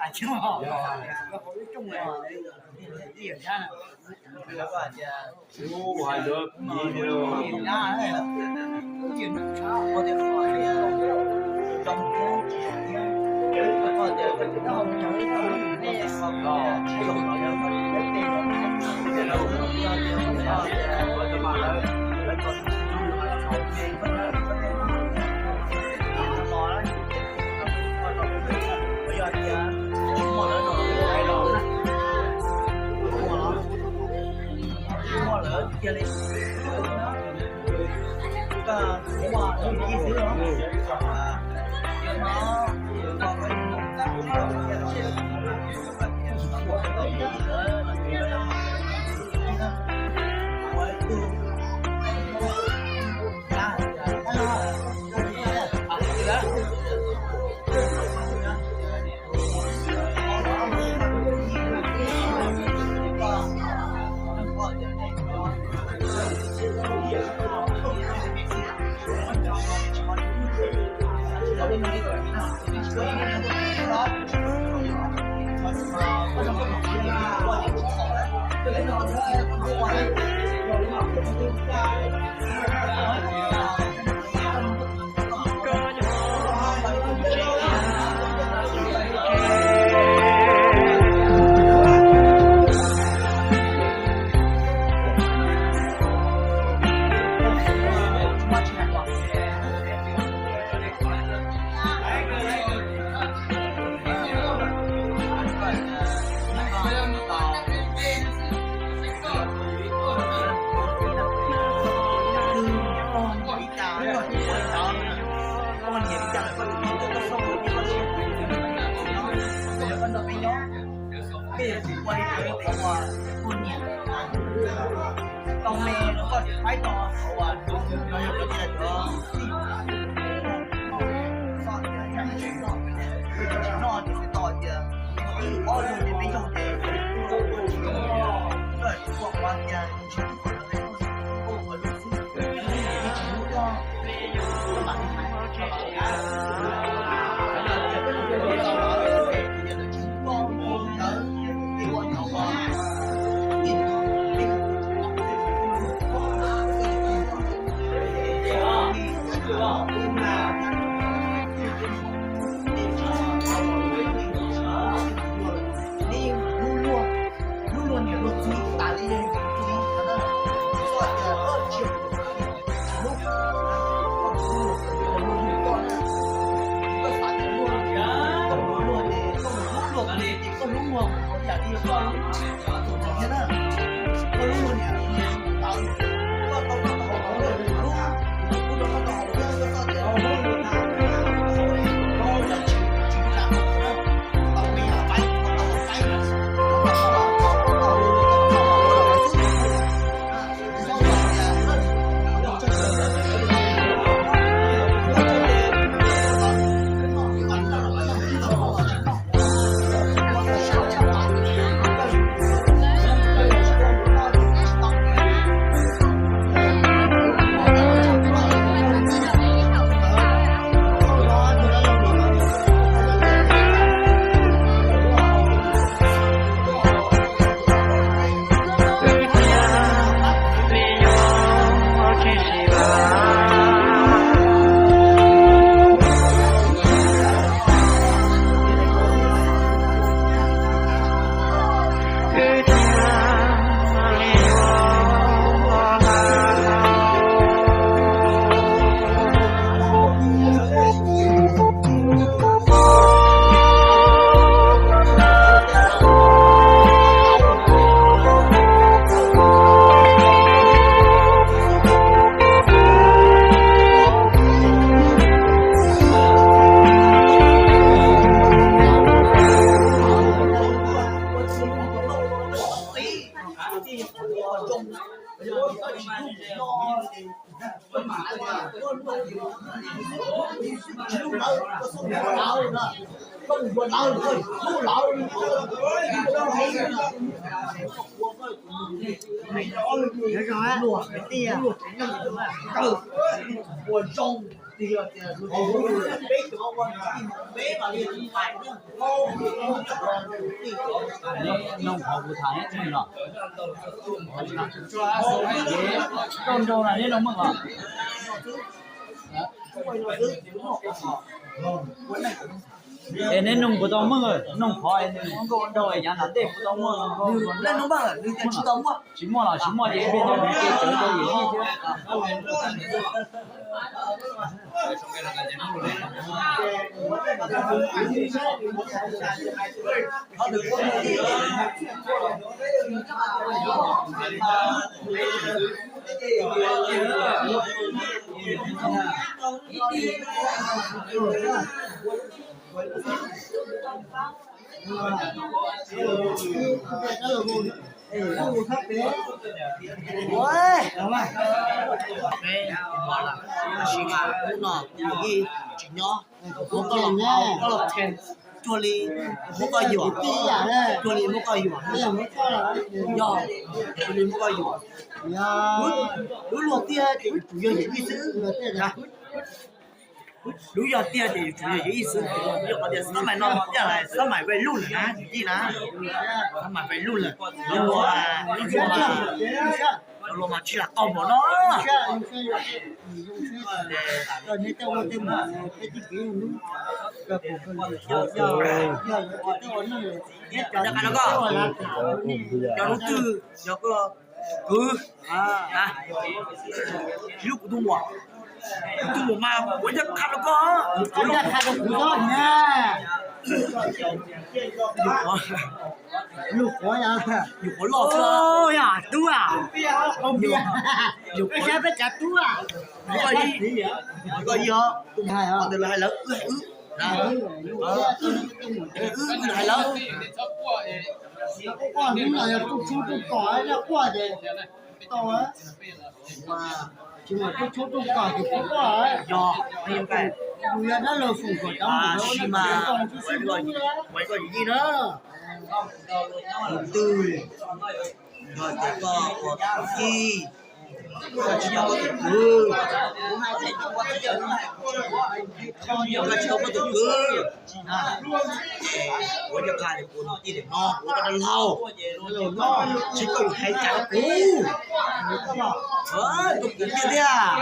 Hnub luag niam luag txiv tas li yog txiv, tsis txhob tias tsis hlub, koj hlub luag, luag hlub koj na. Koj xav tias luag, koj hlub luag ces koj mus hlub luag, koj hlub luag ib yam li yog koj hlub tus txiv thiab na. Koj hlub luag niam luag txiv tau, koj tau koj tau hauv luag hlub, kuv tau koj tau hauv luag, koj txhob tias luag hlub luag na. Noog qhov kuv tham neb txheej no. Rau nraug no neb noog meej os. Es neb noog puas tau meej, noog qhov es nws nkauj nraug es yav nram ntej puas tau muaj nkauj nraug? Tsis muaj los tsis muaj ces ib pliag no nws cia tsawv rau yawm yij thiab. Peb tab sis mas hnub no kuv yeej tsis nyob, muab koj los, koj los them, cuag li muab koj yuam, cuag li muab koj yuam, yog cuag li muab koj yuam. Lub luag tiag ces yus tsum yog yawm yij xwb. Lub yog tiag ces yus tsum yog yawm yij xwb. Yog qhov tias xab mais no tiag lawm, xab mais vais luj lawm na, yawm yij na, xab mais vais luj lawm. Cov luag mas tsis lam tau npaum no. Cov hnub twg yog koj kwv, lub kuv tus muam, kuv tus muam mas kuv coj qha rau koj, kuv coj qha rau kuv, lub qhuav, yus qhuav loj xwb, yog tub, yus qhuav, peb cav tub, koj ib, koj ib os, tus ntawd lawv hais lawv wb, wb hais lawv, hnub no yog rooj tshoob rooj kos nyob quaj ces tau, tsis muaj rooj tshoob rooj kos ces tsis quaj. Yog, yog dab laug foom kom cov mus tab sis mas ua ib koj yim yij na, tus twg yog tias koj ua koj yim yij, koj tsis tau koj tus kwv, koj tsis tau koj tus kwv, ua cov qha tias kuv tus tij tias no kuv ua koj dab laug, tsis koj yuav hais cas rau kuv, rau kuv tiag tiag.